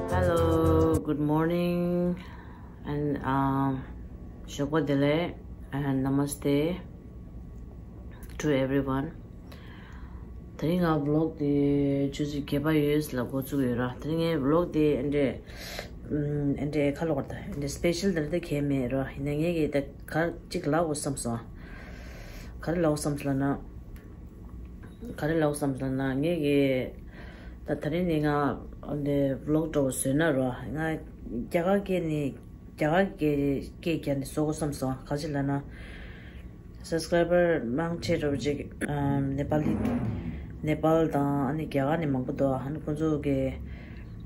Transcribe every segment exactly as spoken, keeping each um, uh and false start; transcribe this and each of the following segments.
Hello, good morning and um, ཞོགས་པ་བདེ་ལེགས and namaste to everyone. དེ་རིང་ང་vlog དེ་ཆུ་ཚོད་བརྒྱད་པ་ཡོལ་ལ་འགོ་བཙུགས་ཡོད་ར། དེ་རིང་ངའི་vlog དེ་ཨེ་འདྲས་ཨེ་འདྲས་ཁ་ལོག་ད་ཨེ་འདྲས་special དེ་འདྲ་གང་མེད་ར། ཡིན་ན་ངས་ཀྱི་ད་ག་ཅིག་ལབ་དགོས་བསམ་སོང་། ག་རེ་ལབ་དགོས་བསམ་སོང་ལབ་ན། ག་རེ་ལབ་དགོས་བསམ་སོང་ལབ་ན་ངས་ཀྱི་ད་དེ་རིང་ནི་ང་ཨེ་འདྲས་vlog འདྲ་བོ་བཟོས་ན་ར། ང་རྒྱ་གར་སྐད་ནི་རྒྱ་གར་སྐད་སྐད་རྒྱག་ནས་བཟོ་དགོས་བསམ་སོང་། ག་ཅི་ལབ་ན། subscriber མང་ཆེ་རུ་ཅིག་ཨམ་ནེ་པ་ལི་ནེ་པཱལ་དང་ཨ་ནི་རྒྱ་གར་ནས་མང་པོ་འདུག་ཨ་ནི་ཁོང་ཚོ་གི་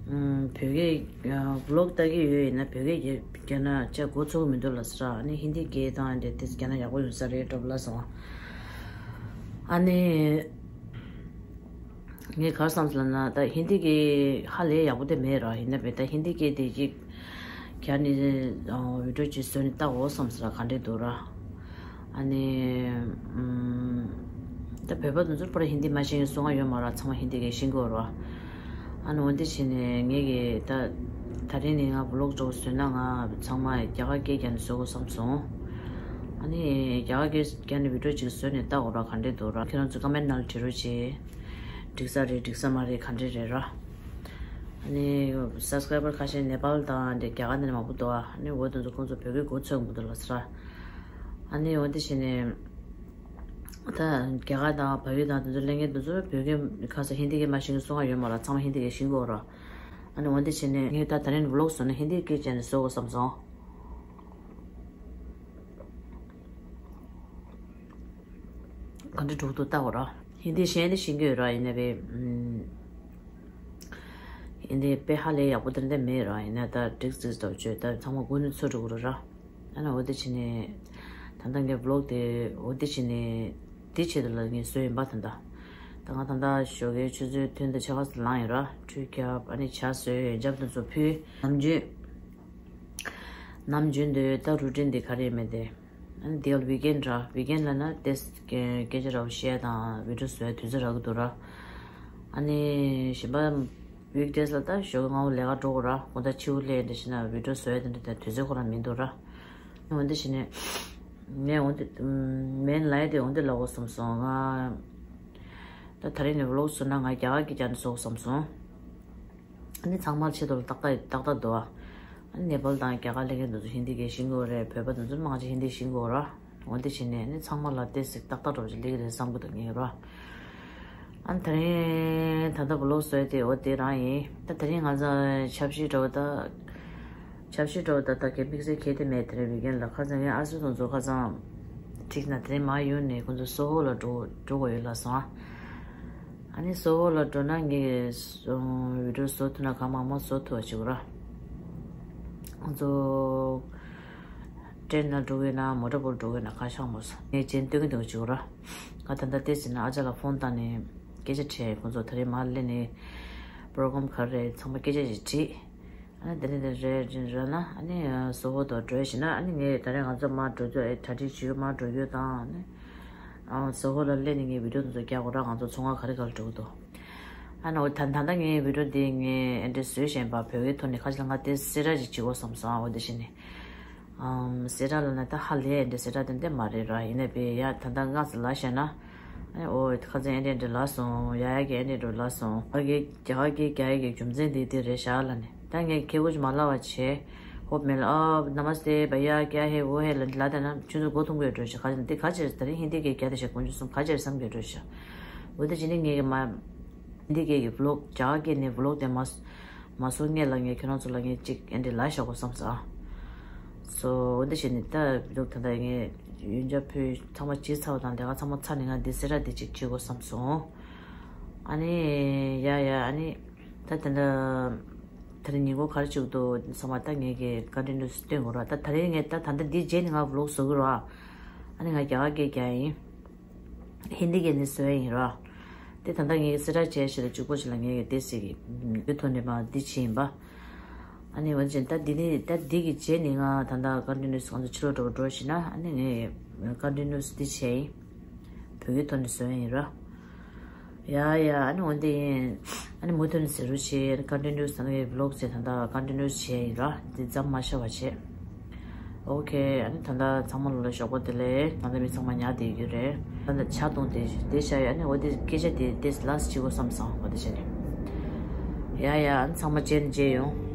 ཨམ་བོད་སྐད་vlog ལྟ་གི་ཡོད། ཡིན་ན་བོད་སྐད་རྒྱ་རྒྱ་ན་ཅག་གོ་ཚོད་མི་འདུག་ལབ་སོང་ར། ཨ་ནི་ཧིན་དི་སྐད་དང་འདྲ་དེ་རྒྱ་ན་ཡག་པོ་ཡོང་ས་རེད་འདྲ་པོ་ལབ་སོང་། ཨ་ནི། ངས་ག་རེ་བསམ་སོང་ལབ་ན་ད་ཧིན་དི་སྐད་ཧ་ལས་ཡག་པོ་དེ་མེད་ར། ཡིན་ན་བས་ད་ཧིན་དི་སྐད་དེ་ཅིག་རྒྱག་ནས་video ཅིག་བཟོས་ནས་ལྟ་དགོས་བསམ་སོང་ར། ག་འདྲས་འདུག་ར། ཨ་ནི་ཨམ་ད་བོད་པ་དེ་ཚོ་པར་ཧིན་དི་མ་ཤེས་མཁན་སུ་གང་ཡོད་མ་ར། ཚང་མ་ཧིན་དི་སྐད་ཤེས་ཀྱི་ཡོད་ར། ཨ་ནི་འོ་འདི་བྱས་ནས་ངས་ཀྱི་ད་ད་རིང་ནས་ང་vlog འདྲ་བོ་བཟོས་ན་ང་ཚང་མ་རྒྱ་གར་སྐད་རྒྱག་ནས་བཟོ་དགོས་བསམ་སོང་། ཨ་ནི་རྒྱ་གར་སྐད་རྒྱག་ནས་video ཅིག་བཟོས་ནས་ལྟ་དགོས་ར། ག་འདྲས་འདུག་ར། ཁྱེད་རང་ཚོ་comment ནང་ལ་བྲིས་རོགས་བྱེད། འགྲིག་ས་རེད་འགྲིག་ས་མ་རེད་ག་འདྲས་རེད་ར། ཨ་ནི་subscriber ཁ་ཤས་ནེ་པཱལ་དང་འདི་རྒྱ་གར་ནས་མང་པོ་འདུག་ཨ་ནི་འོ་དེ་ཚོ་ཁོང་ཚོ་བོད་སྐད་གོ་ཚོད་མི་འདུག་ལབ་སོང་ར། ཨ་ནི་འོ་འདི་བྱས་ནས་ད་རྒྱ་གར་དང་བལ་ཡུལ་དང་དེ་ཚོ་གླེང་མཁན་དེ་ཚོ་བོད་སྐད་ཁ་སང་ཧིན་དི་སྐད་མ་ཤེས་མཁན་སུ་གང་ཡོད་མ་ར། ཚང་མ་ཧིན་དི་སྐད་ཤེས་ཀྱི་ཡོད་ར། ཨ་ནི་འོ་འདི་བྱས་ནས་ངས་ད་ད་རིང་vlog བཟོས་ན་ཧིན་དི་སྐད་བྱས་ནས་བཟོ་དགོས་བསམ་སོང་། ག་འདྲ་འགྲོ་གི་འདུག་ལྟ་དགོས་ར། ཧིན་དི་གཞན་དེ་ཤེས་ཀྱི་ཡོད་ར། ཡིན་ན་བས་ཧིན་དི་དཔེ་ཧ་ལས་ཡག་པོ་དེ་འདྲ་མེད་ར། ཡིན་ན་ད་འགྲིག་འགྲིག་ལྟ་བུ་བྱོས། ད་ཚང་མ་མགོ་ནས་ཚོད་འགྲོ་གི་རེད་ར། ཨ་ནི་འོ་དེ་བྱས་ནས་ད་ལྟ་ངའི་vlog དེ་འོ་དེ་བྱས་ནས་དེ་ཆེད་དུ་ལ་ངས་བཟོས་ཡིན་པ། ད་ལྟ་ད་ང་ད་ལྟ་ཞོགས་ཀའི་ཆུ་ཚོད་བདུན་དང་ཕྱེད་ཀ་ཙམ་ལངས་ཡིན་ར། ཁྲུས་བརྒྱབ། ཨ་ནི་ཇ་ཟོས། ཡོན་ཆབ་དེ་ཚོ་ཕུལ། ནམ་རྒྱུན་ནམ་རྒྱུན་དུ་ད་routine འདི་ག་རེ་ཡིན་མིན་དེ། ཨ་ནི་དེ་ཡང་weekend ར། weekend ལབ་ན་དེ་སྐད་ཆ་འདྲ་བོ་བཤད་དང་video བཟོ་ཡ་དུས་ཚོད་རག་གི་འདུག་ར། ཨ་ནི་གཞན་པ་weekdays ལ་ད་ཞོགས་ཀ་སྔ་པོ་ལས་ཀ་འགྲོ་དགོས་ར། དགོང་དག་ཕྱི་པོ་སླེབས་འདྲ་བྱས་ན་video བཟོ་ཡ་དེ་འདྲ་དེ་དུས་ཚོད་ཁོ་རང་མི་འདུག་ར། འོ་འདི་བྱས་ནས་ངས་འོ་འདི་main ལབ་ཡ་དེ་འོ་འདི་ལབ་དགོས་བསམ་སོང་། ང་ད་ད་རིང་ནས་vlog བཟོས་ན་ང་རྒྱ་གར་སྐད་རྒྱག་ནས་བཟོ་དགོས་བསམ་སོང་། ཨ་ནི་ཚང་མར་ཆེད་དུ་ཏག་ཏག་ཏག་ཏག་འདུག་ཨ། ཨ་ནི་ནེ་པཱལ་དང་རྒྱ་གར་སླེབས་མཁན་དེ་ཚོ་ཧིན་དི་སྐད་ཤེས་ཀྱི་ཡོད་རེད། བོད་པ་དེ་ཚོ་མང་ཆེ་ཧིན་དི་ཤེས་ཀྱི་ཡོད་ར། འོ་འདི་བྱས་ནས་ཨ་ནི་ཚང་མ་ལ་ཏོག་ཙམ་ཏག་ཏག་འདྲ་བོ་ཅིག་སླེབས་ཀྱི་རེད་བསམ་གྱི་འདུག་ངས་ར། ཨ་ནི་ད་རིང་ད་ལྟ་vlog བཟོས་དེ་འོ་དེ་རང་ཡིན། ད་ད་རིང་ང་ཚོ་ཆབ་གཞི་འདྲ་བོ་ད། ཆབ་གཞི་འདྲ་བོ་ད་ད་གའི་དམིགས་བསལ་གལ་ཏེ་མེད། དེ་རིང་weekend ལ་ཁ་སང་ངའི་ཨ་སྲུ་དེ་ཚོ་ཁ་སང་འགྲིག་ན་དེ་རིང་མར་ཡོང་ནས་ཁོང་ཚོ་སོ་ཧོ་ལ་འགྲོ་འགྲོ་དགོས་ཡོད་ལབ་སོང་ཨ། ཨ་ནི་སོ་ཧོ་ལ་འགྲོ་ན་ངས་video བཟོ་ཐུབ་ན་གང་མང་མང་བཟོ་ཐུབ་པ་བྱེད་དགོས་ར། ཁོང་ཚོ་ཊེན་ནང་འགྲོ་གི་ཡོད་ན་མོ་ཊ་བོར་འགྲོ་གི་ཡོད་ན་གང་ཤེས་མ་སོང་། ངས་རྗེས་སྟོན་གི་འདུག་བྱེད་དགོས་ར། ང་ད་ལྟ་ཏོག་ཙམ་ན་ཨ་ཅག་ལ་ཕོན་བཏང་ནས་སྐད་ཆ་དྲིས། ཁོང་ཚོ་ད་རེས་མར་སླེབས་ནས་program ག་རེ་རེད་ཚང་མ་སྐད་ཆ་ཞིག་དྲིས། ཨ་ནི་དེ་ནས་དེ་རེད་རེད་ན་ཨ་ནི་སོ་ཧོ་དང་འགྲོ་བཞིན་ན་ཨ་ནི་ངས་ད་རེས་ང་ཚོ་མར་འགྲོ་རྒྱུ་ཨེ་གྲ་སྒྲིག་བྱེད་རྒྱུ་མར་འགྲོ་རྒྱུ་དང་ཨ་ནི་ཨ་སོ་ཧོ་ལ་སླེབས་ནས་ངས་video དེ་ཚོ་རྒྱག་དགོས་ར། ང་ཚོ་ཚོང་ཁང་ག་རེ་ག་ལ་འགྲོ་གི་འདུག་ཨ་ནི་འོ་ད་ད་ལྟ་ངས་video འདི་ངས་ཨེ་འདྲས་བཟོས་བཞིན་པ་བོད་སྐད་ཐོག་ནས་ཁ་ཤས་ལ་ང་དེ་གསལ་བསྒྲགས་ཅིག་བྱེད་དགོས་བསམ་སོང་། ཨ་འོ་འདི་བྱས་ནས། ཨམ་གསལ་བསྒྲགས་ལབ་ན་ད་ཧ་ལས་འདྲ་གསལ་བསྒྲགས་དེ་འདྲ་མ་རེད་ར། ཡིན་ནའི་བས་ཡ་ད་ལྟ་སྔ་ཙམ་ལབ་བཞག་ན། ཨ་ནི་ཨོ་ཁ་སང་ཨེ་འདྲ་འདྲ་ལབ་སོང་། ཡ་ཡ་གི་ཨེ་འདྲ་འདྲ་ལབ་སོང་། ཨ་གི་རྒྱ་གར་གི་རྒྱ་ཡིག་གི་རྒྱུ་མཚན་དེ་དེ་རེད་བཞག་ལབ་ནས། ད་ངས་ཁྱེད་ཀོ་ཅི་མ་ལབ་པ་བྱས། ཧོབ་མེད་ལ་ཨ་ནམ་སྟེ་བ་ཡ་ཀྱ་ཧེ་ཝོ་ཧེ་ལབ་ལབ་བསྡད་ན་ཁྱོད་ཚོ་མགོ་འཐོམ་གི་འགྲོ་ཞིག་ཁ་ཅིག་འདི་ཁ་ཅིག་ད་རིང་ཧིན་དི་གི་རྒྱ་དེ་ཞིག་དཀོན་མཆོག་གསུམ་ཁ་ཅིག་བསམ་གི་འགྲོ་ཞིག་འོ་དེ་བྱས་ནས་ངས་མ་ཧིན་དི་སྐད་ཀྱི་vlog རྒྱ་གར་སྐད་ནས་vlog དེ་མ་མ་བཟོ་སྔོན་ལ་ངས་ཁྱོད་རང་ཚོ་ལ་ངས་ཅིག་ཨེ་འདྲ་ལབ་བཞག་དགོས་བསམ་སོང་། སོ་འོ་འདི་བྱས་ནས་ད་vlog ད་ལྟ་ངས་ཡོན་ཆབ་ཕུལ་ཚང་མ་བྱས་ཚར་བ་དང་ལས་ཀ་ཚང་མ་ཚར་ནས་ང་འདི་གསལ་བསྒྲགས་འདི་ཅིག་བྱེད་དགོས་བསམ་སོང་། ཨ་ནི་ཡ་ཡ་ཨ་ནི་ད་དེ་འདྲ་དེ་རིང་ཉིན་གུང་ག་རེ་བྱེད་ཀྱི་འདུག་ཚང་མ་ད་ངས་ཀྱི་continuous སྟོན་དགོས་ར། ད་ད་རིང་ངས་ད་ད་ལྟ་འདི་རྗེས་ནས་ང་vlog བཟོ་གི་ར། ཨ་ནི་ང་རྒྱ་གར་སྐད་རྒྱག་ཡིན། ཧིན་དི་སྐད་ནས་བཟོས་ཡིན་ར། དེ་ད་ལྟ་ངས་གསལ་བསྒྲགས་བྱས་ཞེས་ལ་གཅིག་པོ་ཞིག་ལ་ངས་དེ་ཟེར་གི་བོད་ཐོག་ནས་མ་འདི་བྱས་ཡིན་པ། ཨ་ནི་འོན་ཀྱང་ད་འདི་ནི་ད་འདི་གི་རྗེས་ནས་ང་ད་ལྟ་continuous ང་ཚོ་ཕྱི་ལོགས་འགྲོ་འགྲོ་ཞིག་ན་ཨ་ནི་ངས་continuous འདི་བྱས་ཡིན། བོད་སྐད་ཐོག་ནས་བཟོས་ཡིན་ར། ཡ་ཡ། ཨ་ནི་འོན་ཏེ་ཡིན། ཨ་ནི་མུ་མཐུད་ནས་ཟེར་རོ་བྱེད། ཨ་ནི་ཀོན་ཊི་ནིའུ་ཟེར་ནས་བི་ལོག་ཟེར་ད་ལྟ་ཀོན་ཊི་ནིའུ་བྱས་ཡིན་ར། དེ་མཚམས་མ་བཞག་པ་བྱེད། ཨོ་ཁེ། ཨ་ནི་ད་ལྟ་ཚང་མ་ལོ་ལ་ཞོགས་པ་བདེ་ལེགས། ད་ལྟ་མི་ཚང་མ་ཉལ་བསྡད་ཡོད་རེད། ད་ལྟ་ཇ་བཏུང་སྟེ་བསྡད་བཞག་ཡོད། ཨ་ནི་འོ་དེ་སྐད་ཆ་དེ་དེ་ལ་སི་ཊི་བྱེད་དགོས་བསམ་སོང་། འོ་དེ་བྱས་ནས། ཡ་ཡ། ཨ་ནི་ཚང་མ་མཇལ་ནས་མཇལ་ཡོང་།